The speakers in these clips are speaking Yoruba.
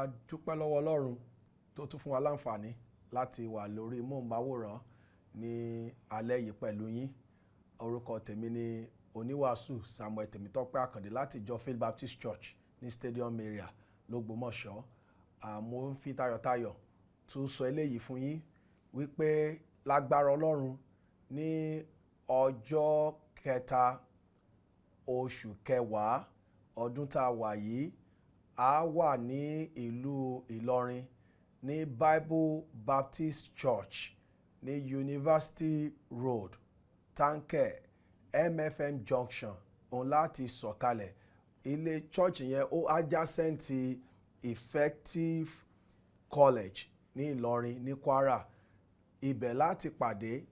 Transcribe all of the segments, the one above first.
A dúpẹ́ lọ́wọ́ Ọlọ́run tó tún fún wa láǹfààní láti wà lórí móhùnmáwòrán ní alẹ́ yìí pẹ̀lú yín. Orúkọ tèmi ni oníwàásù Samuel Tèmítọ́pẹ́ Àkàndé láti ìjọ Faith Baptist Church ní Stadium Area l'Ógbómọ̀ṣọ́. Mo ń fi tayọ̀tayọ̀ tún sọ eléyìí fún yín wípé lágbára Ọlọ́run, ní ọjọ́ 3 oṣù 10 ọdún tá a wà yìí, a wà ní ìlú Ìlọrin ní Bible Baptist Church ní University Road, Tanke, MFM Junction, òun láti sọ̀kalẹ̀. Ilé church yẹn, ó adjacent Effective College ní Ìlọrin ní Kwara. Ibẹ̀ láti pàdé.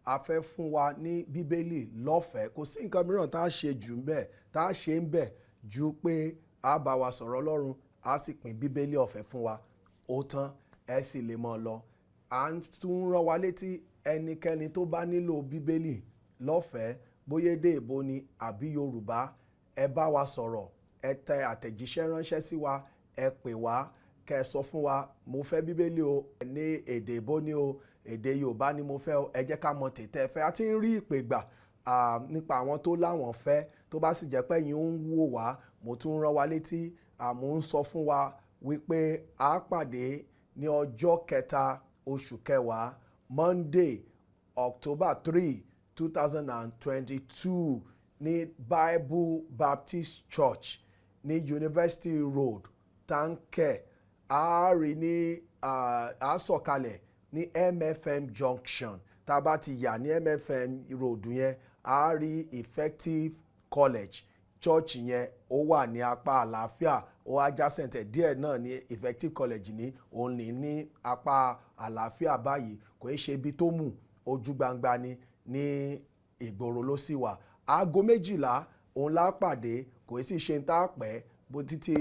A fẹ́ fún wa ní Bíbélì lọ́fẹ̀ẹ́. Kò sí nǹkan mìíràn tá a ṣe jù ń bẹ̀, tá a ṣe ń bẹ̀ ju pé a bá wa sọ̀rọ̀ Ọlọ́run, a sì pín Bíbélì ọ̀fẹ́ fún wa. Ó tán, ẹ sì lè mọ̀ lọ. À ń tún rán wa létí, ẹnikẹ́ni tó bá nílò Bíbélì lọ́fẹ̀ẹ́, bóyá èdè èbó ni àbí Yorùbá, ẹ bá wa sọ̀rọ̀, ẹ tẹ àtẹ̀jíṣẹ́ ránṣẹ́ sí wa, ẹ pè wá, kẹ́ ẹ sọ fún wa: "Mo fẹ́ Bíbélì o, ní èdè èbó ni o, èdè Yorùbá ni mo fẹ́ o." Ẹ jẹ́ ká mọ̀ tètè ẹ fẹ́. A ti ń rí ìpè gbà nípa àwọn tó láwọn fẹ́. Tó bá sì jẹ́ pé ẹ̀yin ń wò wá, mo tún rán wa létí, àmọ́ ń sọ fún wa wípé a pàdé ní ọjọ́ 3 oṣù 10, Monday, October 3, 2022, ní Bible Baptist Church ní University Road, Tanke. A rí ní a sọ̀kalẹ̀ ní MFM Junction. Tá a bá ti yà ní MFM Road yẹn, a rí Effective College church yẹn, ó wà ní apá àlàáfíà. Ó adjacent ẹ̀ díẹ̀ náà ní Effective College ní òun ní apá àlàáfíà báyìí. Kò í ṣe ibi tó mù ojú gbangba ni, ní ìgboro ló sì wà. Aago 12 òun lá pàdé. Kò í sì ṣe ń tá a pẹ́ bó títí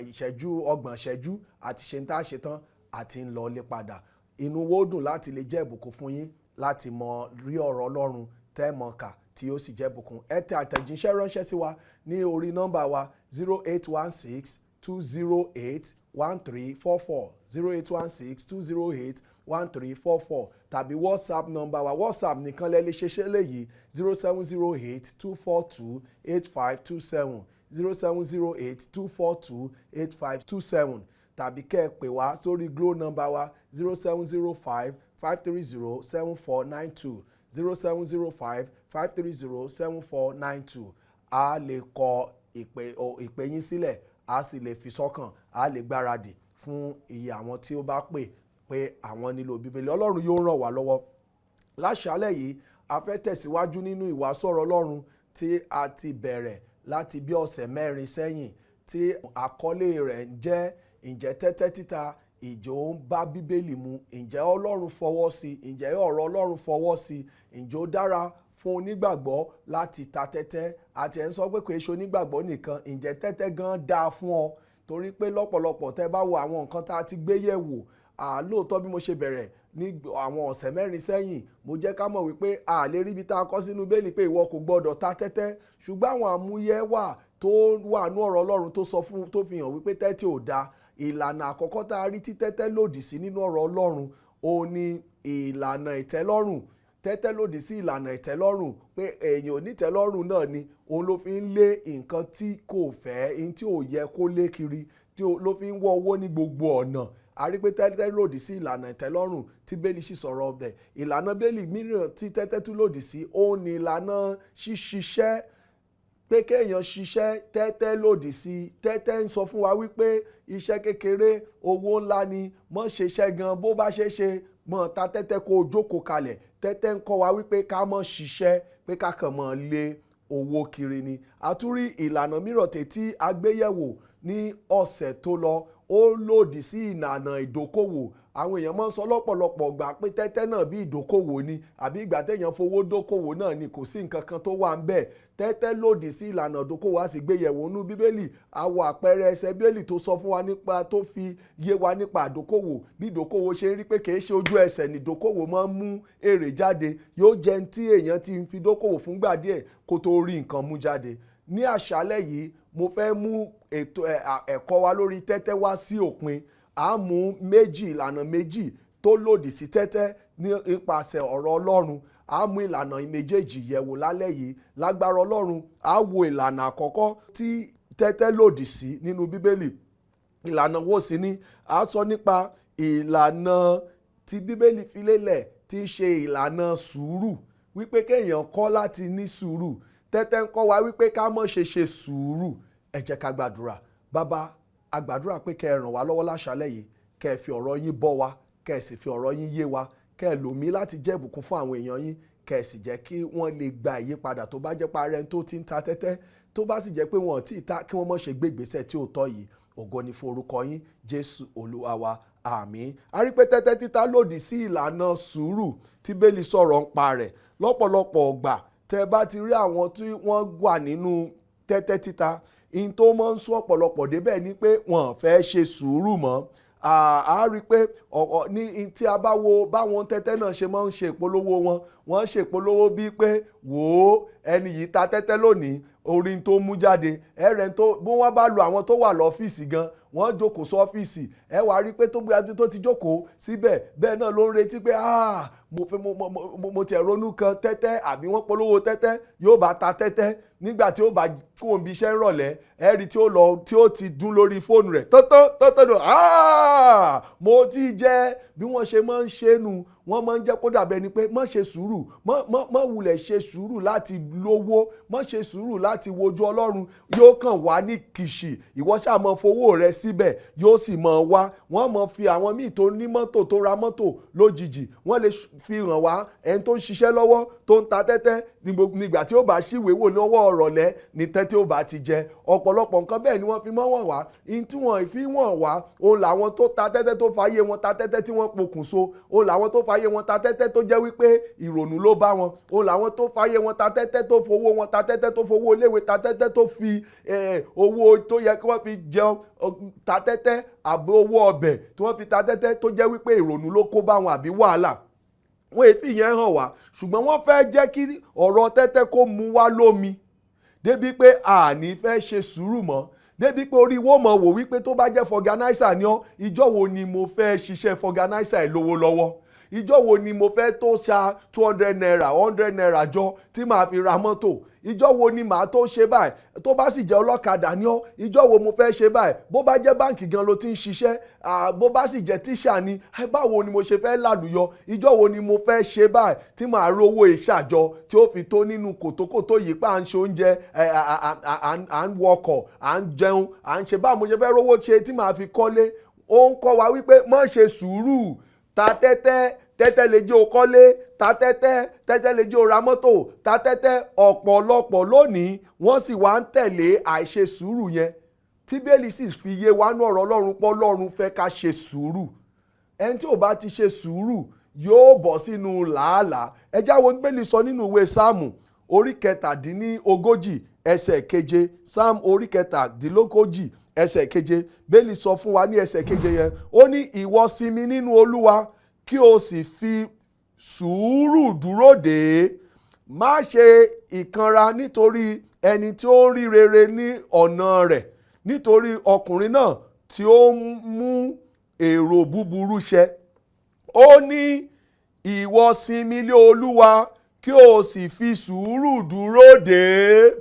ìṣẹ́jú 30 ìṣẹ́jú àti ṣe ń tá a ṣe tán àti ń lọ lé padà. Inú wo dùn láti lè jẹ́ ìbùkún fún yín, láti mọ rí ọ̀rọ̀ Ọlọ́run tẹ́ mọ̀ kà tí ó sì jẹ́ ìbùkún. Ẹ tẹ àtẹ̀jíṣẹ́ ránṣẹ́ sí wa ní orí nọ́mbà wa 08162081344, 08162081344, tàbí WhatsApp nọ́mbà wa, WhatsApp nìkan lẹ lè ṣe ṣe léyìí, 07082428527, 07082428527, tàbí kẹ́ ẹ pè wá sórí Glo nọ́mbà wa, 07055307492, 07055307492. A lè kọ ìpè yín sílẹ̀, a sì lè fi sọ́kàn, a lè gbáradì fún iye àwọn tí ó bá pè pé àwọn nílò Bíbélì. Ọlọ́run yóò ràn wá lọ́wọ́. Láṣálẹ̀ yìí, a fẹ́ tẹ̀síwájú nínú ìwàásù ọ̀rọ̀ Ọlọ́run tí a ti bẹ̀rẹ̀ láti bí ọ̀sẹ̀ 4 sẹ́yìn, tí àkọlé rẹ̀ ń jẹ́ "Ǹjẹ́ tẹ́tẹ́ títa ìjọ ń bá Bíbélì mu? Ǹjẹ́ Ọlọ́run fọwọ́ sí? Ǹjẹ́ ọ̀rọ̀ Ọlọ́run fọwọ́ sí? Ǹjẹ́ ó dára fún onígbàgbọ́ láti ta tẹ́tẹ́?" Àti ẹ̀ ń sọ pé kò ṣe onígbàgbọ́ nìkan, ǹjẹ́ tẹ́tẹ́ gan dáa fún ọ? Torí pé lọ́pọ̀lọpọ̀, tẹ́ bá wo àwọn nǹkan tá a ti gbé yẹ̀ wò, lóòótọ́, bí mo ṣe bẹ̀rẹ̀ ní àwọn ọ̀sẹ̀ 4 sẹ́yìn, mo jẹ́ ká mọ̀ wípé a lè rí ibi tá a kọ́ sínú Bíbélì pé ìwọ kò gbọ́dọ̀ ta tẹ́tẹ́, ṣùgbọ́n àwọn àmúyẹ wà tó wà ní ọ̀rọ̀ Ọlọ́run tó sọ fún, tó fi hàn wípé tẹ́tẹ́ ò dáa. Ìlànà àkọ́kọ́ tá a rí tí tẹ́tẹ́ lòdì sí nínú ọ̀rọ̀ Ọlọ́run, òun ni ìlànà ìtẹ́lọ́rùn. Tẹ́tẹ́ lòdì sí ìlànà ìtẹ́lọ́rùn, pé èèyàn onítẹ́lọ́rùn náà ni òun ló fi ń lé nǹkan tí kò fẹ́, ohun tí ò yẹ kó lé kiri, tí ló fi ń wọ́ owó ní gbogbo ọ̀nà. A rí pé tẹ́tẹ́ lòdì sí ìlànà ìtẹ́lọ́rùn tí Bíbélì sì sọ̀rọ̀ ọbẹ̀. Ìlànà Bíbélì mìíràn tí tẹ́tẹ́ tún lòdì sí, òun ni ìlànà ṣíṣiṣẹ́, pé kéèyàn ṣiṣẹ́. Tẹ́tẹ́ lòdì sí. Tẹ́tẹ́ ń sọ fún wa wípé iṣẹ́ kékeré, owó ńlá ni. Mọ́ ṣe iṣẹ́ gan, bó bá ṣe ṣe mọ́ ta tẹ́tẹ́ kó o jókòó kalẹ̀. Tẹ́tẹ́ ń kọ́ wa wípé ká mọ́ ṣiṣẹ́, pé ká kàn mọ́ lé owó kiri ni. A tún rí ìlànà mìíràn tètí agbéyẹ̀wò ní ọ̀sẹ̀ tó lọ, ó lòdì sí ìlànà ìdókòwò. Àwọn èèyàn máa ń sọ lọ́pọ̀lọpọ̀ gbà pé tẹ́tẹ́ náà bí ìdókòwò ni, àbí ìgbà téèyàn fowó dókòwò náà ni, kò sí nǹkan kan tó wà ń bẹ̀. Tẹ́tẹ́ lòdì sí ìlànà ìdókòwò, a sì gbé yẹ̀wò nínú Bíbélì. Àwọ̀ àpẹẹrẹ ẹsẹ̀ Bíbélì tó sọ fún wa nípa, tó fi yé wa nípa àdókòwò, bí ìdókòwò ṣe ń rí, pé kìí ṣe ojú ẹsẹ̀ ní ìdókòwò máa ń mú èrè jáde, yóò jẹ́ tí èèyàn ti fi dókòwò fúngbà díẹ̀ kó tó rí nǹkan mú jáde. Ní àṣálẹ́ yìí, Mo fẹ́ mú ètò ẹ̀kọ́ wa lórí tẹ́tẹ́ wá sí òpin. À mú méjì, ìlànà méjì tó lòdì sí tẹ́tẹ́ nípasẹ̀ ọ̀rọ̀ Ọlọ́run. À mú ìlànà méjèèjì yẹ̀wò lálẹ́ yìí lágbára Ọlọ́run. À wo ìlànà àkọ́kọ́ tí tẹ́tẹ́ lòdì sí nínú Bíbélì. Ìlànà wo sì ni? À sọ nípa ìlànà tí Bíbélì fi lélẹ̀, tí ń ṣe ìlànà sùúrù, wípé kéèyàn kọ́ láti ní sùúrù. Tẹ́tẹ́ ń kọ́ wa wípé ká má ṣe ṣe sùúrù. Ẹ jẹ́ ká gbàdúrà. Bàbá, a gbàdúrà pé kẹ́ ẹ ràn wá lọ́wọ́ láṣálẹ́ yìí, kẹ́ ẹ fi ọ̀rọ̀ yín bọ́ wa, kẹ́ ẹ sì fi ọ̀rọ̀ yín yé wa, kẹ́ ẹ lò mí láti jẹ́ ìbùkún fún àwọn èèyàn yín, kẹ́ ẹ sì jẹ́ kí wọ́n lè gba ìyípadà. Tó bá jẹ́ pé ara ẹni tó ti ń ta tẹ́tẹ́, tó bá sì jẹ́ pé wọn ò tí ì ta, kí wọ́n má ṣe gbé ìgbésẹ̀ tí ò tọ́ yìí. Ògo ni fún orúkọ yín, Jésù Olúwa wa, àmín. A rí pé tẹ́tẹ́ títa lòdì sí ìlànà sùúrù tí Bíbélì sọ̀rọ̀ ń pa rẹ̀. Lọ́pọ̀lọpọ̀ ọgbà, tẹ́ bá ti rí àwọn tí wọ́n wà nínú tẹ́tẹ́ títa, in tó máa ń sún ọ̀pọ̀lọpọ̀ débẹ̀ ni pé wọ́n fẹ́ ṣe sùúrù mọ́. A rí pé ní tí a bá wo báwọn tẹ́tẹ́ náà ṣe máa ń ṣe ìpolówó wọn, wọ́n ṣe ìpolówó bíi pé, wò ó, ẹni yìí ta tẹ́tẹ́ lónìí, orí tó mú jáde ẹ̀rẹ̀ tó bí wọ́n bá lu àwọn tó wà lọ́fíìsì gan, wọ́n jókòó sọ́fíìsì, ẹ wàá rí pé tó gbé adé tó ti jókòó síbẹ̀, bẹ́ẹ̀ náà ló ń retí pé, ah, mo fẹ́ mo tiẹ̀ ronú kan tẹ́tẹ́ àbí wọ́n polówó tẹ́tẹ́, yóò bá ta tẹ́tẹ́. Nígbà tí ó bá kó òun bí iṣẹ́ ń rọ̀lẹ́, ẹ rí tí ó lọ tí ó ti dún lórí fóònù rẹ̀ tọ́tọ́ tọ́tọ́ nù, ah, mo ti jẹ́. Bí wọ́n ṣe máa ń ṣe nu, wọ́n máa ń jẹ́ kó dàbẹ́ ni pé má ṣe sùúrù, má wulẹ̀ ṣe sùúrù láti lówó, má ṣe sùúrù láti wojú Ọlọ́run, yóò kàn wá ní kìṣì. Ìwọ ṣáà máa fowó rẹ síbẹ̀, yóò sì máa wá. Wọ́n máa fi àwọn míì tó ní mọ́tò, tó ra mọ́tò lójijì, wọ́n lè fi hàn wá. Ẹni tó ń ṣiṣẹ́ lọ́wọ́ tó ń ta tẹ́tẹ́, nígbà tí ó bá ṣíwèé wò ní ọwọ́ ọ̀rọ̀lẹ́ ní tẹ́tẹ́ ó bá ti jẹ. Ọ̀pọ̀lọpọ̀ nǹkan bẹ́ẹ̀ ni wọ́n fi mọ́ wọ̀n wá. Ihun tí wọ́n fi wọ̀n wá òun làwọn tó ta tẹ́tẹ́ tó fayé wọn ta tẹ́tẹ́ tí wọ́n pokùnso, òun làwọn tó fayé wọn ta tẹ́tẹ́ tó jẹ́ wípé ìrònú ló bá wọn, òun làwọn tó fayé wọn ta tẹ́tẹ́ tó fowó wọn ta tẹ́tẹ́, tó fowó iléèwé ta tẹ́tẹ́, tó fi owó tó yẹ kí wọ́n fi jẹun ta tẹ́tẹ́, àbí owó ọbẹ̀ tí wọ́n fi ta tẹ́tẹ́, tó jẹ́ wípé ìrònú ló kó bá wọn àbí wàhálà. Wọ́n èéfì yẹn hàn wá, ṣùgbọ́n wọ́n fẹ́ jẹ́ kí ọ̀rọ̀ tẹ́tẹ́ kó mu wá lómi débi pé àní fẹ́ ṣe sùúrù mọ́, débi pé orí wo mọ̀ wò wípé tó bá jẹ́ fọganáísà ni ọ́, ìjọ́ wo ni mo fẹ́ ṣiṣẹ́ fọganáísà ẹ̀ lówó lọ́wọ́? Ìjọ́ wo ni mo fẹ́ tó ṣa ₦200, ₦100 jọ tí màá fi ra mọ́tò? Ìjọ́ wo ni màá tó ṣe báyìí? Tó bá sì jẹ́ ọlọ́kadà ni ọ́, ìjọ́ wo mo fẹ́ ṣe báyìí? Bó bá jẹ́ báǹkì gan ló ti ń ṣiṣẹ́, bó bá sì jẹ́ tíṣà ni, báwo ni mo ṣe fẹ́ làlùyọ? Ìjọ́ wo ni mo fẹ́ ṣe báyìí tí màá rówó ìṣàjọ tí ó fi tó nínú kòtókòtó yìí pa à ń ṣe oúnjẹ, à ń wọkọ̀, à ń jẹun, à ń ṣe, báwo mo ṣe fẹ́ rówó ṣe tí màá fi kọ́lé? Ó ń kọ́ wa wípé má ṣe sùúrù, ta tẹ́tẹ́, tẹ́tẹ́ lè jẹ́ o kọ́lé, ta tẹ́tẹ́, tẹ́tẹ́ lè jẹ́ o ra mọ́tò, ta tẹ́tẹ́. Ọ̀pọ̀lọpọ̀ lónìí wọ́n sì wá ń tẹ̀lé àìṣe sùúrù yẹn, tí Bíbélì sì fi yé wa nú ọ̀rọ̀ Ọlọ́run pé Ọlọ́run fẹ́ ká ṣe sùúrù. Ẹni tí ò bá ti ṣe sùúrù yóò bọ́ sínú làálàá. Ẹ já wo Bíbélì sọ nínú ìwé Sáàmù orí 37 ẹsẹ̀ 7. Sáàmù orí 37 ẹsẹ̀ 7, Bíbélì sọ fún wa ní ẹsẹ̀ 7 yẹn, ó ní, ìwọ sinmi nínú Olúwa, kí o sì fi sùúrù dúró dè é. Má ṣe ìkanra nítorí ẹni tí ó ń rí rere ní ọ̀nà rẹ̀, nítorí ọkùnrin náà tí ó ń mú èrò búburú ṣẹ. Ó ní, ìwọ sinmi lé Olúwa, kí o sì fi sùúrù dúró dè é.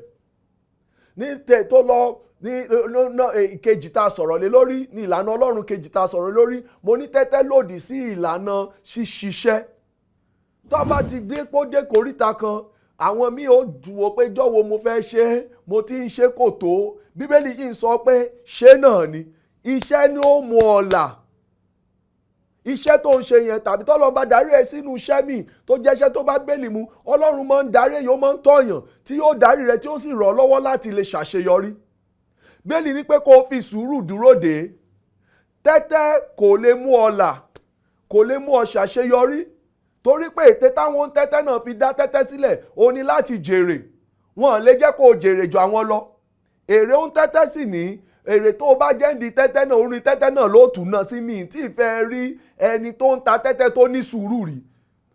Ní tẹ̀ tó lọ ní kejì tá a sọ̀rọ̀ lé lórí, ní ìlànà Ọlọ́run kejì tá a sọ̀rọ̀ lórí, mo ní tẹ́tẹ́ lòdì sí ìlànà ṣíṣiṣẹ́. Tó bá ti dé kó dé kòríta kan, àwọn míì ó dùn ó pé jọ̀wọ́ mo fẹ́ ṣe é, mo ti ń ṣe kò tó. Bíbélì yìí ń sọ pé ṣé náà ni iṣẹ́ ni ó mú ọ là. Iṣẹ́ tó ń ṣe yẹn, tàbí tọ́lọ́run bá darí ẹ sínú iṣẹ́ míì tó jẹ́ iṣẹ́ tó bá gbélì mu, Ọlọ́run máa ń darí èyí, ó máa ń tọ̀yàn tí yóò darí rẹ, tí ó sì ràn ọ́ lọ́wọ́ láti lè ṣàṣeyọrí. Bíbélì ní pé kó o fi sùúrù dúró dè é. Tẹ́tẹ́ kò lè mú ọ là, kò lè mú ọ ṣàṣeyọrí, torí pé ète táwọn tẹ́tẹ́ náà fi dá tẹ́tẹ́ sílẹ̀ ó ní láti jèrè. Wọn lè jẹ́ kó o jèrè ju àwọn lọ. Èrè ń tẹ́tẹ́ sì ní èrè tó o bá jẹ́ ń di tẹ́tẹ́ náà, orin tẹ́tẹ́ náà ló tún ná sí mi tí ì fẹ́ rí ẹni tó ń ta tẹ́tẹ́ tó ní sùúrù rí.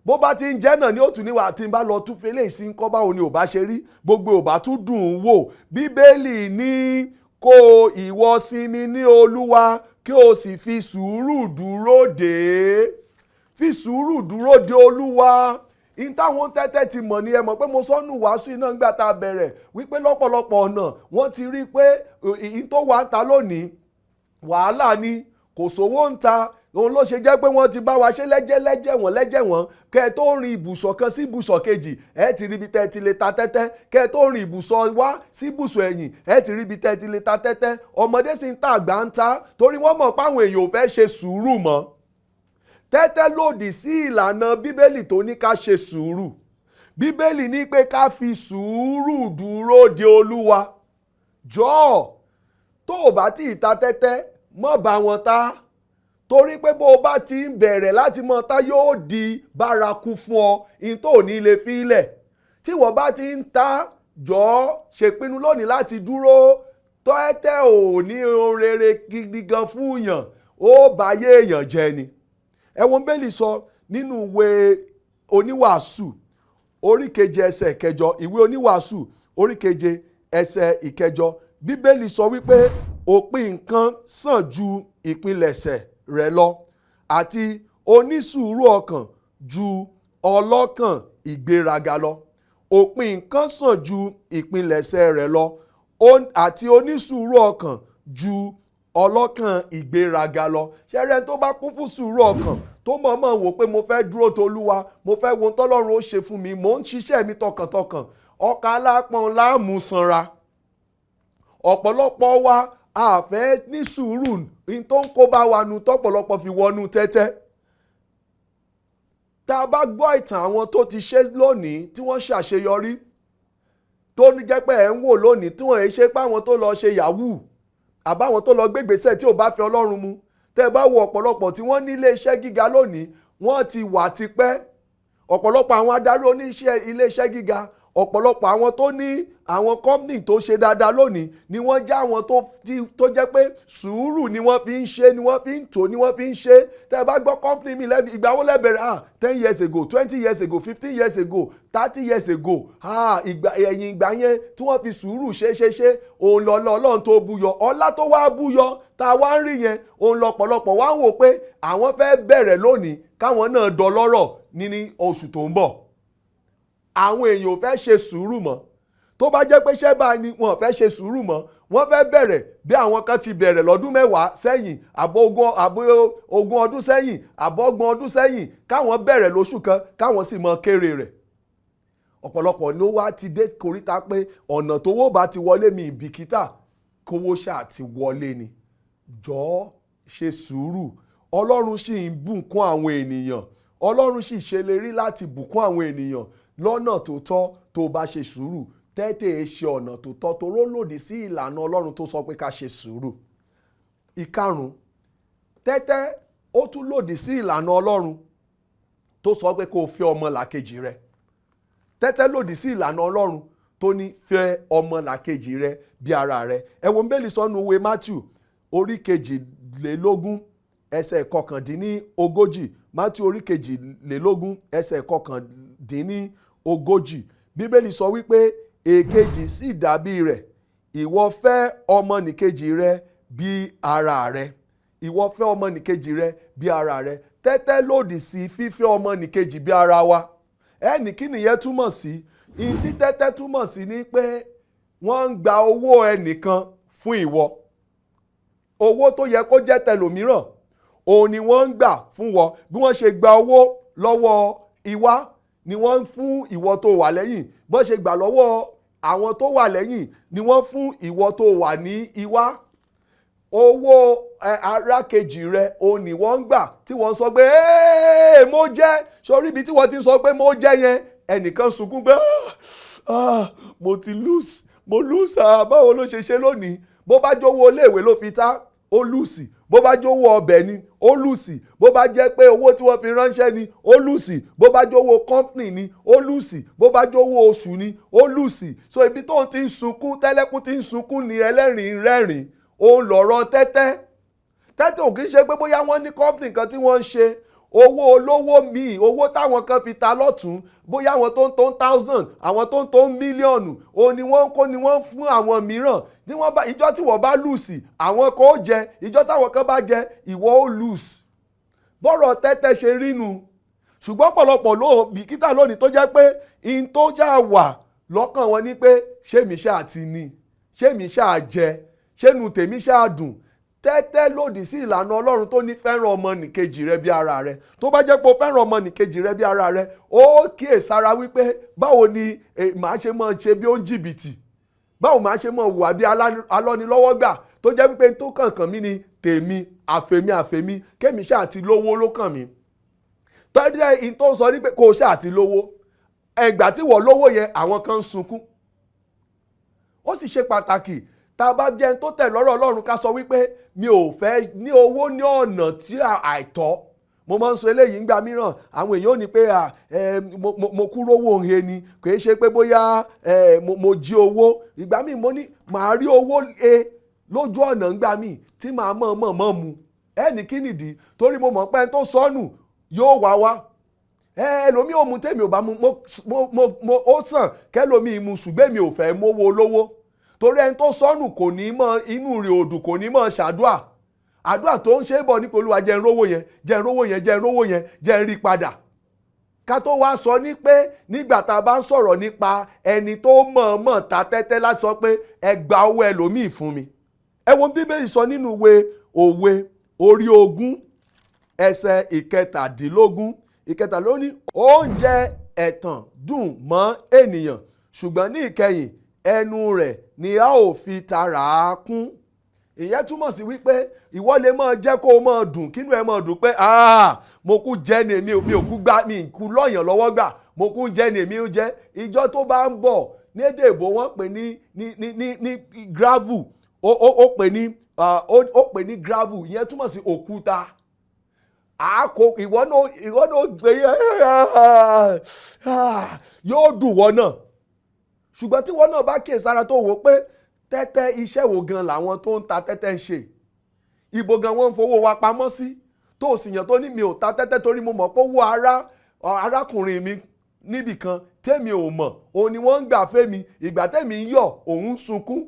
Bó bá ti ń jẹ́ náà ni ó tún níwà tí n bá lọ tún fẹlẹ́ sí ń kọ́, báwo ni ò bá ṣe rí, gbogbo ò bá tún dùn ún wò. Bíbélì ní kó ìwọ sinmi ní Olúwa, kí o sì fi sùúrù dúró dè é. Fi sùúrù dúró de Olúwa. In táwọn tẹ́tẹ́ ti mọ̀ ni, ẹ mọ̀ pé mo sọ́nù wàásù iná ńgbà tá a bẹ̀rẹ̀ wípé lọ́pọ̀lọpọ̀ ọ̀nà wọ́n ti rí pé ìyìn tó wà ń ta lónìí wàhálà ni, kò sówó ń ta. Òun ló ṣe jẹ́ pé wọ́n ti bá wa ṣe lẹ́jẹ́ lẹ́jẹ́ wọ́n lẹ́jẹ́ wọ́n. Kẹ́ ẹ tó rin ibùsọ̀ kan sí ibùsọ̀ kejì, ẹ ti rí ibi tẹ́ ẹ ti lè ta tẹ́tẹ́. Kẹ́ ẹ tó rin ibùsọ̀ wá sí ibùsọ̀ ẹ̀yìn, ẹ ti rí ibi tẹ́ ẹ ti lè ta tẹ́tẹ́. Ọmọdé sì ń ta, àgbà ń ta, torí wọ́n mọ̀ páwọn èèyàn ò fẹ́ ṣe sùúrù mọ́. Tẹ́tẹ́ lòdì sí ìlànà Bíbélì tó ní ká ṣe sùúrù. Bíbélì ní pé ká fi sùúrù dúró de Olúwa. Jọ̀ọ́, tó o bá tí ì ta tẹ́tẹ́, mọ́ bá wọn ta, torí pé bó o bá ti ń bẹ̀rẹ̀ láti mọ́ ta, yóò di bárakú fún ọ, in tó ò ní lè fi ilẹ̀. Tí wọ́n bá ti ń ta, jọ̀ọ́, ṣèpinnu lónìí láti dúró. Tẹ́tẹ́ ò ní ohun rere gidi gan fún yàn, ó bá yé èèyàn jẹ ni. Ẹ̀wọ̀n bẹ́ẹ̀lì sọ nínú ìwé Oníwàásù orí 7 ẹsẹ̀ 8. Ìwé Oníwàásù orí 7 ẹsẹ̀ 8, Bíbélì sọ wípé òpin nǹkan sàn ju ìpilẹ̀ṣẹ̀ rẹ̀ lọ, àti onísùúrù ọkàn ju ọlọ́kàn ìgbéraga lọ. Òpin nǹkan sàn ju ìpilẹ̀ṣẹ̀ rẹ̀ lọ, àti onísùúrù ọkàn ju ọlọ́kàn ìgbéraga lọ. Ṣẹ́rẹ́ tó bá kún fún sùúrù ọkàn, tó mọ̀ọ́mọ̀ wò pé mo fẹ́ dúró tolúwa, mo fẹ́ wo tọ́lọ́run ó ṣe fún mi, mò ń ṣiṣẹ́ mi tọkàntọkàn, ọkà alápọ̀n láàmú sanra. Ọ̀pọ̀lọpọ̀ wa a fẹ́ ní sùúrù ní tó ń kó bá wa nu tọ́pọ̀lọpọ̀ fi wọnú tẹ́tẹ́. Tá a bá gbọ́ ìtàn àwọn tó ti ṣe lónìí tí wọ́n ṣàṣeyọrí, tó ní jẹ́ pé ẹ̀ ń wò lónìí, tí wọ́n ṣe pé àwọn tó lọ ṣe yahoo àbáwọn tó lọ gbégbèsè tí ò bá fẹ́ Ọlọ́run mu. Tẹ́ bá wo ọ̀pọ̀lọpọ̀ tí wọ́n ní ilé iṣẹ́ gíga lónìí, wọ́n ti wà tipẹ́. Ọ̀pọ̀lọpọ̀ àwọn adarí oníṣẹ́ ilé iṣẹ́ gíga, ọ̀pọ̀lọpọ̀ àwọn tó ní àwọn company tó ṣe dáadáa lónìí ni wọ́n jẹ́ àwọn tó jẹ́ pé sùúrù ni wọ́n fi ń ṣe, ni wọ́n fi ń tò, ni wọ́n fi ń ṣe. Tẹ́ ẹ bá gbọ́ company mi lẹ́nu, ìgbà wo lẹ bẹ̀rẹ̀? 10 years ago, 20 years ago, 15 years ago, 30 years ago. Ìgbà ẹ̀yìn ìgbà yẹn tí wọ́n fi sùúrù ṣe ṣe ṣe, òun lọ́lọ́ Ọlọ́run tó búyọ. Ọlá tó wá búyọ tá a wá ń rí yẹn, òun lọ́pọ̀lọpọ̀ wá ń wò pé àwọn fẹ́ bẹ̀rẹ̀ lónìí káwọn náà dọlọ́rọ̀ ní oṣù tó ń bọ̀. Àwọn èèyàn ò fẹ́ ṣe sùúrù mọ́. Tó bá jẹ́ pé ṣẹ́ báyìí ni, wọn ò fẹ́ ṣe sùúrù mọ́. Wọ́n fẹ́ bẹ̀rẹ̀ bí àwọn kan ti bẹ̀rẹ̀ lọ́dún 10 sẹ́yìn, àbọ̀ 20 ọdún sẹ́yìn, àbọ̀ 30 ọdún sẹ́yìn, káwọn bẹ̀rẹ̀ lóṣù kan, káwọn sì mọ kéré rẹ̀. Ọ̀pọ̀lọpọ̀ ló wá ti dé koríta pé ọ̀nà tówó bá ti wọlé, mi ìbìkítà, kówó ṣáà ti wọlé ni. Jọ̀ọ́, ṣe sùúrù. Ọlọ́run sì ń bùkún àwọn ènìyàn. Ọlọ́run sì ṣèlérí láti bùkún àwọn ènìyàn lọ́nà tó tọ́ tó bá ṣe sùúrù. Tẹ́tẹ́ ṣe ọ̀nà tó tọ́, toró lòdì sí ìlànà Ọlọ́run tó sọ pé ká ṣe sùúrù. Ìkarùn, tẹ́tẹ́ ó tún lòdì sí ìlànà Ọlọ́run tó sọ pé kó o fẹ́ ọmọ làkejì rẹ. Tẹ́tẹ́ lòdì sí ìlànà Ọlọ́run tó ní fẹ́ ọmọ làkejì rẹ bí ara rẹ. Ẹ wo Bíbélì sọ nínú ìwé Matthew orí 22 ẹsẹ̀ 39. Matthew orí 22 ẹsẹ̀ 39, Bíbélì sọ wípé èkejì sì dàbí rẹ̀: ìwọ fẹ́ ọmọnìkejì rẹ bí ara rẹ. Ìwọ fẹ́ ọmọnìkejì rẹ bí ara rẹ. Tẹ́tẹ́ lòdì sí fífẹ́ ọmọnìkejì bí ara wa. Ẹnì kí nìyẹn túmọ̀ sí? Ìtí tẹ́tẹ́ túmọ̀ sí ni pé wọ́n ń gba owó ẹnìkan fún ìwọ. Owó tó yẹ kó jẹ́ tẹlòmíràn, òun ni wọ́n ń gbà fún wọ. Bí wọ́n ṣe gba owó lọ́wọ́ ìwá ni wọ́n ń fún ìwọ tó wà lẹ́yìn. Bọ́n ṣe gbà lọ́wọ́ àwọn tó wà lẹ́yìn ni wọ́n fún ìwọ tó wà ní ìwá. Owó arákejì rẹ, òun ni wọ́n ń gbà tí wọ́n sọ pé mo jẹ́. Sórí ibi tí wọ́n ti ń sọ pé mo jẹ́ yẹn, ẹnìkan sunkún pé mo ti lose, mo lose. Báwo ló ṣe ṣe lónìí? Bó bá jówó iléèwé ló fi ta, ó lose. Bó bá jówó ọbẹ̀ ni, ó lose. Bó bá jẹ́ pé owó tí wọ́n fi ránṣẹ́ ni, ó lose. Bó bá jówó company ni, ó lose. Bó bá jówó oṣù ni, ó lose. So ibi tó ń ti ń sunkún, tẹ́lẹ́kún ti ń sunkún ni ẹlẹ́rìn rẹ́rìn. Òun lọ̀rọ̀ tẹ́tẹ́. Tẹ́tẹ́ ò kì í ṣe pé bóyá wọ́n ní company kan tí wọ́n ń ṣe. Owó olówó míì, owó táwọn kan fi ta lọ́tún, bóyá àwọn tó ń tó ń thousand, àwọn tó ń tó ń mílíọ̀nù, òun ni wọ́n ń kó ni wọ́n ń fún àwọn mìíràn. Tí wọ́n bá ìjọ tí wọ́n bá lose, àwọn kan ó jẹ. Ìjọ táwọn kan bá jẹ, ìwọ ó lose. Bọ́rọ̀ tẹ́tẹ́ ṣe rínu. Ṣùgbọ́n pọ̀lọpọ̀ ló bìkítà lónìí, tó jẹ́ pé in tó já wà lọ́kàn wọn ni pé, ṣé mi ṣáà ti ní? Ṣé mi ṣáà jẹ? Ṣé nu tèmi ṣáà dùn? Tẹ́tẹ́ lòdì sí ìlànà Ọlọ́run tó ní fẹ́ràn ọmọnìkejì rẹ bí ara rẹ. Tó bá jẹ́ pé o fẹ́ràn ọmọnìkejì rẹ bí ara rẹ, ó kíyèsára wípé báwo ni màá ṣe máa ṣe bí ó ń jìbìtì? Báwo màá ṣe máa hùwà bí alọ́nilọ́wọ́gbà, tó jẹ́ wípé tó kànkàn mí ni tèmi, àfèmi àfèmi, kémi ṣáà ti lówó ló kàn mí? Tọ́jú in tó ń sọ ní pé kó o ṣáà ti lówó. Ẹgbà tí wọ́n lówó yẹn, àwọn kan ń sunkún. Ó sì ṣe pàtàkì, tá a bá jẹ́ ẹni tó tẹ̀ lọ́rọ̀ Ọlọ́run, ká sọ wípé mi ò fẹ́ ní owó ní ọ̀nà tí àìtọ́. Mo máa ń sọ eléyìí ńgbà mìíràn, àwọn èèyàn ò ní pé mo kú rówó ń he ni, kì í ṣe pé bóyá mo jí owó. Ìgbà míì mo ní màá rí owó he lójú ọ̀nà ńgbà míì tí màá mọ̀ mọ̀ mọ̀ mu ẹnì. Kí nìdí? Torí mo mọ̀ pé ẹni tó sọnù yóò wá wá. Ẹlòmíì ò mu, tèmi ò bá mu, mo ó sàn kẹlòmíì mu, ṣùgbọ́n èmi ò fẹ́ mówó olówó, torí ẹni tó sọnù kò ní mọ inú rẹ̀ òdù, kò ní mọ ṣàdúà. Àdúà tó ń ṣe é bọ̀ nípa, Olúwa, jẹ́ n rówó yẹn, jẹ́ n rówó yẹn, jẹ́ n rówó yẹn, jẹ́ n rí padà. Ká tó wá sọ ní pé nígbà tá a bá ń sọ̀rọ̀ nípa ẹni tó mọ̀ọ́mọ̀ ta tẹ́tẹ́ láti sọ pé ẹ gba owó ẹlòmíì fún mi. Ẹ wo Bíbélì sọ nínú ìwé Òwe orí 20, ẹsẹ̀ 17, ìkẹtàlélógún ní, "Oúnjẹ ẹ̀tàn dùn mọ́ ènìyàn, ṣùgbọ́n ní ìkẹyìn ẹnu rẹ̀ ni a ó fi tara kún." Ìyẹn túmọ̀ sí wípé ìwọ lè máa jẹ́ kó o máa dùn, kínú ẹ máa dùn pé, "Ah, mo kú jẹ́ ni, èmi mi ò kú gbá, mi kú lọ́yàn lọ́wọ́ gbà, mo kú jẹ́ ni, èmi ò jẹ́." Ìjọ tó bá ń bọ̀, ní èdè ìbò wọ́n pè ní gravel, ó pè ní gravel. Ìyẹn túmọ̀ sí òkúta àákò. Ìwọ náà gbé, yóò dùn wọ́n náà. Ṣùgbọ́n tí wọ́n náà bá kíyèsára, tó wò pé tẹ́tẹ́, iṣẹ́ wo gan làwọn tó ń ta tẹ́tẹ́ ń ṣe? Ibo gan wọ́n ń fowó wa pamọ́ sí? Tó sì yàn tó ní mi ò ta tẹ́tẹ́, torí mo mọ̀ pé owó ara arákùnrin mi níbì kan tèmi ò mọ̀, òun ni wọ́n ń gbà fẹ́mi. Ìgbà tèmi ń yọ̀, òun ń sunkún.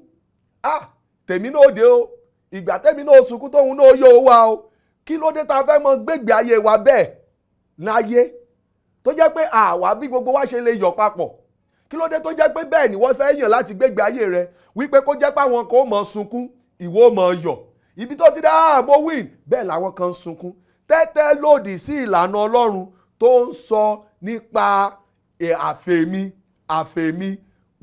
Ah, tèmi náà dé o. Ìgbà tèmi náà sunkún, tóun náà yọ owó wa o. Kí ló dé tá a fẹ́ mọ gbégbé ayé wa bẹ́ẹ̀ láyé, tó jẹ́ pé àwa bí gbogbo wa ṣe lè yọ̀ papọ̀? Kí ló dé tó jẹ́ pé bẹ́ẹ̀ ni wọ́n fẹ́ yàn láti gbégbé ayé rẹ, wípé kó jẹ́ pé àwọn kan ó mọ̀ sunkún, ìwọ ó mọ̀ yọ̀? Ibi tó ti dá àmọ́ win, bẹ́ẹ̀ làwọn kan ń sunkún. Tẹ́tẹ́ lòdì sí ìlànà Ọlọ́run tó ń sọ nípa àfèmí àfèmí.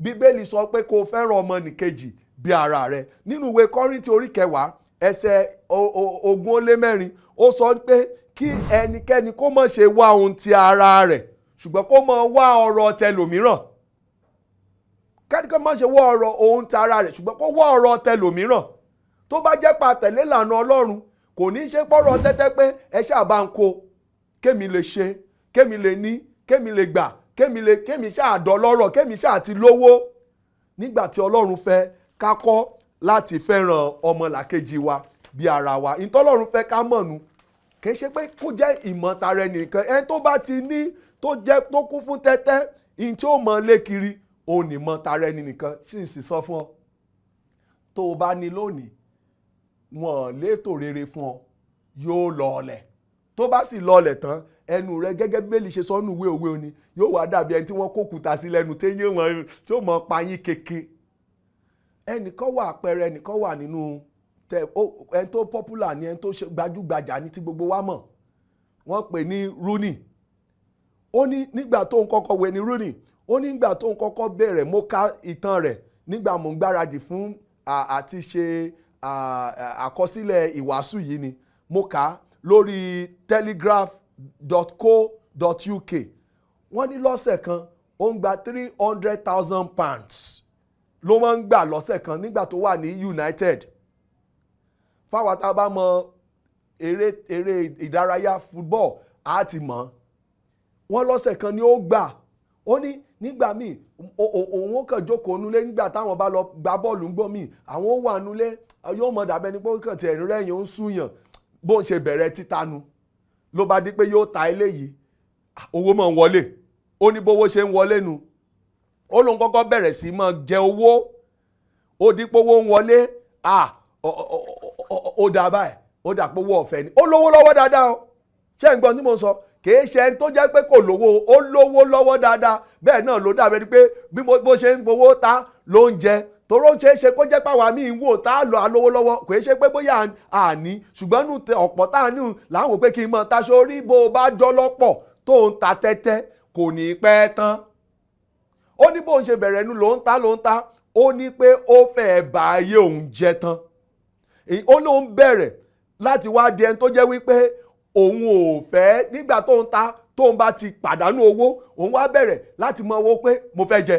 Bíbélì sọ pé kó o fẹ́ràn ọmọnìkejì bí ara rẹ. Nínú ìwé Kọ́ríńtì orí 10, ẹsẹ̀ 24, ó sọ pé kí ẹnikẹ́ni kó má ṣe wá ohun ti ara rẹ̀, ṣùgbọ́n kó má wá ọrọ̀ tẹlòmíràn. Kẹ́nikẹ́ni má ṣe wá ọrọ̀ ohun ti ara rẹ̀, ṣùgbọ́n kó wá ọrọ̀ tẹlòmíràn. Tó bá jẹ́ pa tẹ̀lé ìlànà Ọlọ́run, kò ní í ṣe pọ̀rọ̀ tẹ́tẹ́ pé ẹ ṣáà bá ń kó, kémi lè ṣe, kémi lè ní, kémi lè gbà, kémi lè, kémi ṣáà dọlọ́rọ̀, kémi ṣáà ti lówó, nígbà tí Ọlọ́run fẹ́ ká kọ́ láti fẹ́ràn ọmọlàkejì wa bí ara wa. Ìtọ́lọ́run fẹ́ ká mọ̀nu, kì í ṣe pé kó jẹ́ ìmọ̀tara ẹnìkan. Ẹni tó bá ti ní, tó jẹ́ tó kún fún tẹ́tẹ́, ìyẹn tí ó mọ̀ lé kiri, òun ní mọ̀tara ẹni nìkan. Sì ń sì sọ fún ọ, tó o bá ní lónìí, wọn létò rere fún ọ, yóò lọọlẹ̀. Tó bá sì lọọlẹ̀ tán, ẹnu rẹ, gẹ́gẹ́ bí Bíbélì ṣe sọ nínú ìwé Òwe òní, yóò wá dàbí ẹni tí wọ́n kó òkúta sí lẹ́nu, téyín wọn tí ó mọ payín keke. Ẹnìkan wà, àpẹẹrẹ ẹnìkan wà nínú tẹ ẹni tó popular ní, ẹni tó gbajúgbajà ní, tí gbogbo wa mọ̀, wọ́n pè ní Rooney. Ó ní nígbà tó ń kọ́kọ́ wẹ̀ ní Rooney, ó ní nígbà tó ń kọ́kọ́ bẹ̀rẹ̀, mo ka ìtàn rẹ̀ nígbà mò ń gbáradì fún àti ṣe àkọsílẹ̀ ìwàásù yìí ni mo kà á lórí telegraph.co.uk. Wọ́n ní lọ́sẹ̀ kan, ó ń gba £300,000 ló máa ń gbà lọ́sẹ̀ kan nígbà tó wà ní United. Fáwọn tá a bá mọ eré ìdárayá football, á ti mọ̀. Wọ́n lọ́sẹ̀ kan ni ó gbà. Ó ní nígbà míì, òun ó kàn jókòó nulẹ̀. Nígbà táwọn bá lọ gbá bọ́ọ̀lù ń gbọ́ míì, àwọn ó wà nulẹ̀, yóò mọ̀ dàbẹ́ ni pé ó kàn tiẹ̀ rẹ́yìn, ó ń súyàn. Bó ń ṣe bẹ̀rẹ̀ títanu Ló bá di pé yóò ta eléyìí, owó máa ń wọlé. Ó ní bówó ṣe ń wọlé nu. Ó lóun kọ́kọ́ bẹ̀rẹ̀ sí máa jẹ owó. Ó di pé owó ń wọlé, ó dà báyìí, ó dà pé owó ọ̀fẹ́ ni. Ó lówó lọ́wọ́ dáadáa o. Ṣé ń gbọ́n tí mo ń sọ? Kìí ṣe ẹni tó jẹ́ pé kò lówó, ó lówó lọ́wọ́ dáadáa. Bẹ́ẹ̀ náà ló dàbí ẹni pé bí bó ṣe ń fowó ta ló ń jẹ. Toró ṣeé ṣe kó jẹ́ pàwọn míì ń wò tá a lọ alówó lọ́wọ́, kò ṣe pé bóyá àní, ṣùgbọ́n nù tẹ ọ̀pọ̀ tá a ní là ń wò pé kí n mọ̀ taṣọ orí. Bó o bá dọ́lọ́pọ̀ tó ń ta tẹ́tẹ́, kò ní pẹ́ tán. Ó ní bóun ṣe bẹ̀rẹ̀ nu, ló ń ta ló ń ta. Ó ní pé ó fẹ́ẹ́ bà ayé òun jẹ́ tán. Ó lóun bẹ̀rẹ̀ láti wá di ẹni tó jẹ́ wípé òun ò fẹ́ nígbà tó ń ta, tóun bá ti pàdánù owó, òun wá bẹ̀rẹ̀ láti mọ owó pé mo fẹ́ jẹ,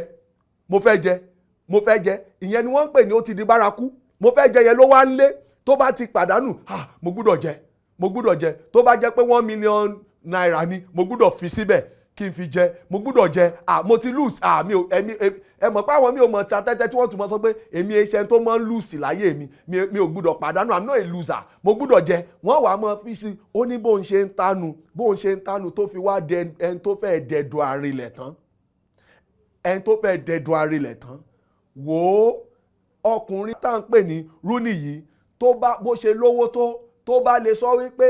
mo fẹ́ jẹ, mo fẹ́ jẹ. Ìyẹn ni wọ́n ń pè ní ó ti di bárakú. Mo fẹ́ jẹ yẹn ló wá ń lé. Tó bá ti pàdánù, ah, mo gbúdọ̀ jẹ, mo gbúdọ̀ jẹ. Tó bá jẹ́ pé ₦1 million ni, mo gbúdọ̀ fi síbẹ̀ kí n fi jẹ, mo gbúdọ̀ jẹ. Ah, mo ti lose. Ah, mi ò ẹmi ẹ mọ̀ pé àwọn mi ò mọ̀ ta tẹ́tẹ́ tí wọ́n tún mọ̀ sọ pé èmi ẹṣẹ́ tó máa ń lose láyé mi, mi ò gbúdọ̀ pàdánù. I'm not a loser, mo gbúdọ̀ jẹ. Wọ́n wàá mọ̀ fi sí. Ó ní bóun ṣe ń tánu, bóun ṣe ń tánu, tó fi wá dẹ ẹni tó fẹ́ dẹdùn àrinlẹ̀ tán, ẹni tó fẹ́ dẹdùn àrinlẹ̀ tán. Wò ó, ọkùnrin tá à ń pè ní Rooney yìí, tó bá bó ṣe lówó tó bá lè sọ wípé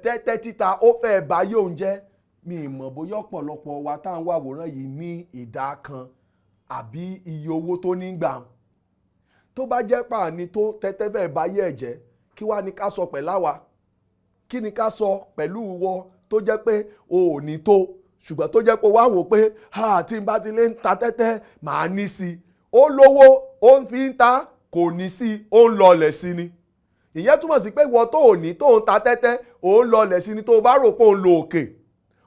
tẹ́tẹ́ títa ó fẹ́ báyé òun jẹ́, mi ì mọ̀ bóyá ọ̀pọ̀lọpọ̀ wa tá à ń wá àwòrán yìí ní ìdá kan àbí iye owó tó ní gbà. Tó bá jẹ́ pàní tó tẹ́tẹ́ fẹ́ báyé ẹ̀ jẹ́, kí wá ní ká sọ pẹ̀lú àwa? Kí ni ká sọ pẹ̀lú ìwọ tó jẹ́ pé o ò ní tó, ṣùgbọ́n tó jẹ́ pé wá wò pé ha, tí n bá ti lè ń ta tẹ́tẹ́, màá ní sí i? Ó lówó, ó ń fi ń ta, kò ní sí i, ó ń lọlẹ̀ sí ni. Ìyẹn túmọ̀ sí pé ìwọ tó ò ní tó ń ta tẹ́tẹ́, ó ń lọlẹ̀ sí ni. Tó o bá rò pé ó ń lo òkè,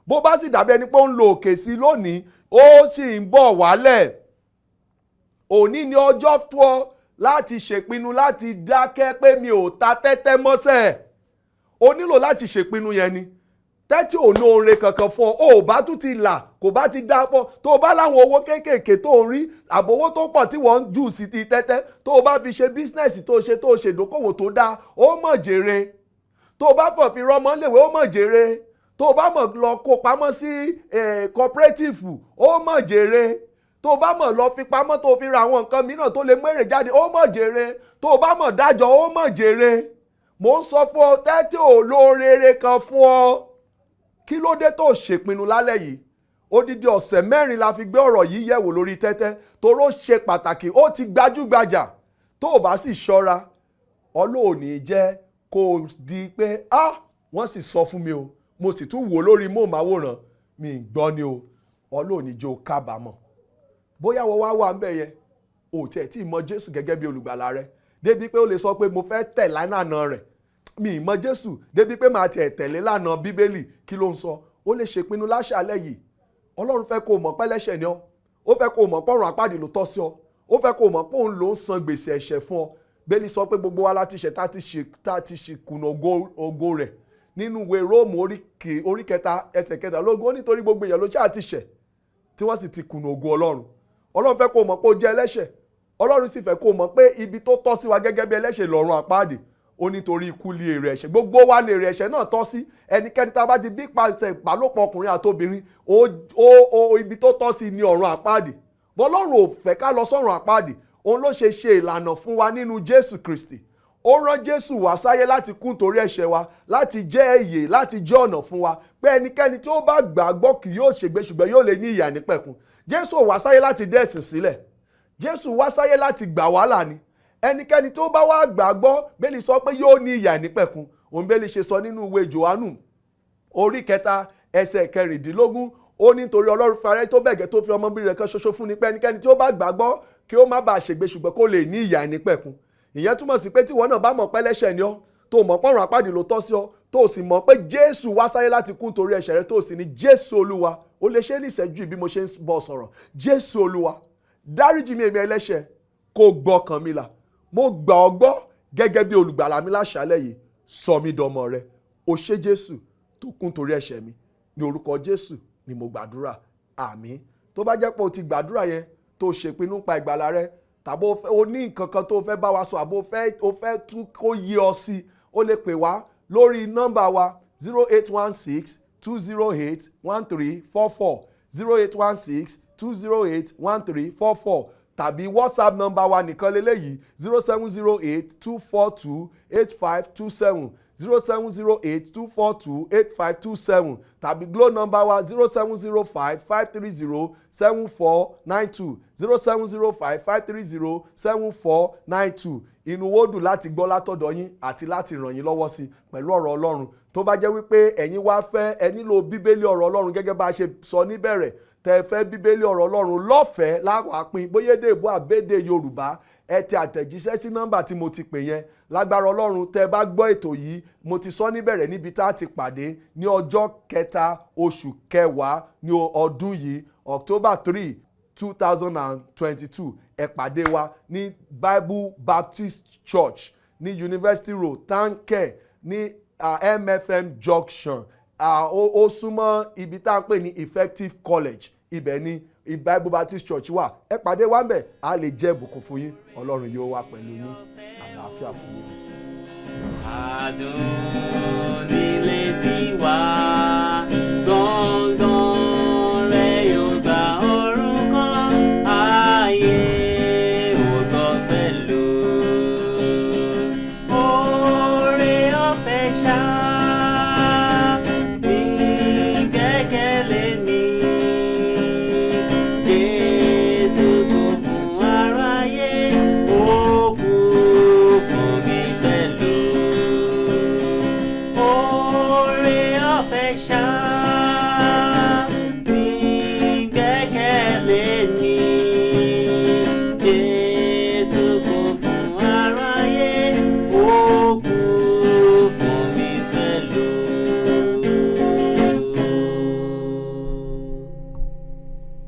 bó bá sì dàbí ẹni pé ó ń lo òkè sí lónìí, ó sì ń bọ̀ wálẹ̀. Òní ni ọjọ́ fún ọ láti ṣèpinnu láti dákẹ́ pé mi ò ta tẹ́tẹ́ mọ́sẹ̀. O nílò láti ṣèpinnu yẹn ni. Tẹ́tí ò ní oore kankan fún ọ. O ò bá tún ti là, kò bá ti dá fún ọ. Tó o bá láwọn owó kéékèèké tó ń rí, àbówó tó pọ̀ tí wọ́n ń jù sí ti tẹ́tẹ́, tó o bá fi ṣe business, tó o ṣe, tó o ṣèdókòwò tó dáa, ó mọ̀ jèrè. Tó o bá fọ̀ fi rọ́mọ léwe, ó mọ̀ jèrè. Tó o bá mọ̀ lọ kó pamọ́ sí cooperative, ó mọ̀ jèrè. Tó o bá mọ̀ lọ fi pamọ́, tó o fi ra àwọn nǹkan mìíràn tó lè mú èrè jáde, ó mọ̀ jèrè. Tó o bá mọ̀ dájọ́, ó mọ̀ jèrè. Mò ń sọ fún ọ, tẹ́tí ò lóore kan fún ọ. Kí ló dé tó ṣèpinnu lálẹ́ yìí? Odidi ọ̀sẹ̀ 4 la fi gbé ọ̀rọ̀ yìí yẹ̀wò lórí tẹ́tẹ́, toró ṣe pàtàkì, ó ti gbajúgbajà. Tó o bá sì ṣọ́ra, Ọlọ́run jẹ́ kó o di pé ah, wọ́n sì sọ fún mi o, mo sì tún wò lórí móhùnmáwòrán, mi ì gbọ́ ni o. Ọlọ́run jẹ́ o kábàámọ̀. Bóyá wọ́n wá wà ń bẹ̀ yẹn, o tiẹ̀ tí ì mọ Jésù gẹ́gẹ́ bí olùgbàlà rẹ débi pé ó lè sọ pé mo fẹ́ tẹ̀ lánàá rẹ̀. Mi ì mọ Jésù débi pé màá tiẹ̀ tẹ̀lé lánàá Bíbélì, kí ló ń sọ? Ó lè ṣèpinnu láṣàlẹ̀ yìí. Ọlọ́run fẹ́ kó o mọ̀ pẹ́lẹ́ṣẹ̀ ni ọ́. Ó fẹ́ kó o mọ̀ pọ́run àpáàdì ló tọ́ sí ọ. Ó fẹ́ kó o mọ̀ pé òun ló ń san gbèsè ẹ̀ṣẹ̀ fún ọ. Bẹ́ẹ̀ni sọ pé gbogbo wa láti ṣẹ̀, tá ti ṣe kùnà ògo rẹ̀. Nínú ìwé Róòmù orí 3 ẹsẹ̀ 23, ó nítorí gbogbo èèyàn ló ṣáà ti ṣẹ̀ tí wọ́n sì ti kùnà ògo Ọlọ́run. Ọlọ́run fẹ́ kó o mọ̀ pé o jẹ́ ẹlẹ́ṣẹ̀. Ọlọ́run sì fẹ́ kó o mọ̀ pé ibi tó tọ́ sí wa gẹ́gẹ́ bí ẹlẹ́ṣẹ̀ lọ́run àpáàdì. Ó nítorí ikú lé èrè ẹ̀ṣẹ̀, gbogbo wa lè èrè ẹ̀ṣẹ̀ náà tọ́ sí. Ẹnikẹ́ni tá a bá ti bí pàṣẹ ìbálòpọ̀ ọkùnrin àtobìnrin, ó ibi tó tọ́ sí ní ọ̀run àpáàdì. Bọ́lọ́run ò fẹ́ ká lọ sọ́run àpáàdì. Òun ló ṣe ṣe ìlànà fún wa nínú Jésù Kristi. Ó rán Jésù wá sáyé láti kú torí ẹ̀ṣẹ̀ wa, láti jẹ́ ìyè, láti jẹ́ ọ̀nà fún wa, pé ẹnikẹ́ni tí ó bá gbàgbọ́ kì yóò ṣègbé, ṣùgbọ́n yóò lè ní ìyè àìnípẹ̀kun. Jésù wá sáyé láti dá ẹ̀sìn sílẹ̀. Jésù wá sáyé láti gbà wá là ni. Ẹnikẹ́ni tó bá wá gbàgbọ́, Bíbélì sọ pé yóò ní ìyè àìnípẹ̀kun. Òun Bíbélì ṣe sọ nínú ìwé Jòhánù orí 3 ẹsẹ̀ 16, ó ní nítorí Ọlọ́run fẹ́rẹ́ tó bẹ̀gẹ́ tó fi ọmọ bíbí rẹ̀ kan ṣoṣo fún ni, pé ẹnikẹ́ni tí ó bá gbàgbọ́ kí ó má bàa ṣègbé, ṣùgbọ́n kó lè ní ìyè àìnípẹ̀kun. Ìyẹn túmọ̀ sí pé tí ìwọ náà bá mọ̀ pé ẹlẹ́ṣẹ̀ ni ọ́, tó mọ̀ pọ́run àpáàdì ló tọ́ sí ọ, tó sì mọ̀ pé Jésù wá sáyé láti kú nítorí ẹ̀ṣẹ̀ rẹ, tó sì ní Jésù Olúwa, ó lè ṣe é ní ìṣẹ́jú bí mo ṣe ń bọ̀ sọ̀rọ̀. Jésù Olúwa, dáríjì mi, èmi ẹlẹ́ṣẹ̀, kó gbọ́kàn mi là. Mo gbà ọ́ gbọ́ gẹ́gẹ́ bí olùgbàlà mi láṣálẹ̀ yìí, sọ mí dọmọ rẹ. O ṣé Jésù tó kú nítorí ẹ̀ṣẹ̀ mi. Ní orúkọ Jésù ni mo gbàdúrà. Àmín. Tó bá jẹ́ pé o ti gbàdúrà yẹn, tó ṣèpinnu pa ìgbàlà rẹ, tàbí o ní nǹkan kan tó fẹ́ bá wa sọ, àbó o fẹ́ tún kó yé ọ sí, o lè pè wá lórí nọ́mbà wa 0816 208 1344, 0816 208 1344, tàbí WhatsApp nọ́mbà wa nìkan lélẹ́yìí, 0708 242 8527, 0708 242 8527, tàbí Glo nọ́mbà wa, 0705 530 7492, 0705 530 7492. Inú wo dùn láti gbọ́ látọ̀dọ̀ yín àti láti ràn yín lọ́wọ́ sí pẹ̀lú ọ̀rọ̀ Ọlọ́run. Tó bá jẹ́ wípé ẹ̀yin wá fẹ́, ẹ nílò Bíbélì ọ̀rọ̀ Ọlọ́run gẹ́gẹ́ bá a ṣe sọ níbẹ̀rẹ̀, tẹ́ ẹ fẹ́ Bíbélì ọ̀rọ̀ Ọlọ́run lọ́fẹ̀ẹ́ láwàá pín, bóyá èdè èbó àbédè Yorùbá, ẹ tẹ àtẹ̀jíṣẹ́ sí nọ́mbà tí mo ti pè yẹn. Lágbára Ọlọ́run, tẹ́ ẹ bá gbọ́ ètò yìí, mo ti sọ níbẹ̀rẹ̀ níbi tá a ti pàdé ní ọjọ́ 3 oṣù 10 ní ọdún yìí, October 3, 2022. Ẹ pàdé wa ní Bible Baptist Church ní University Road, Tanke, ní MFM Junction. Ó súnmọ́ ibi tá a ń pè ní Effective College. Ibẹ̀ ni Bible Baptist Church wà. Ẹ pàdé wa ńbẹ̀, a lè jẹ́ ìbùkún fún yín. Ọlọ́run yóò wà pẹ̀lú yín. Àlàáfíà fún yín. Adùn nílé tiwa, gbọ̀ngàn rẹ̀ yóò gba orúkọ ayé ògo pẹ̀lú. Oore ọ̀fẹ́ ṣá ní gbẹ́kẹ̀lé mi. Jésù kú fún aráyé, ó kú fún mi pẹ̀lú. Oore ọ̀fẹ́ ṣá ní gbẹ́kẹ̀lé mi. Jésù kú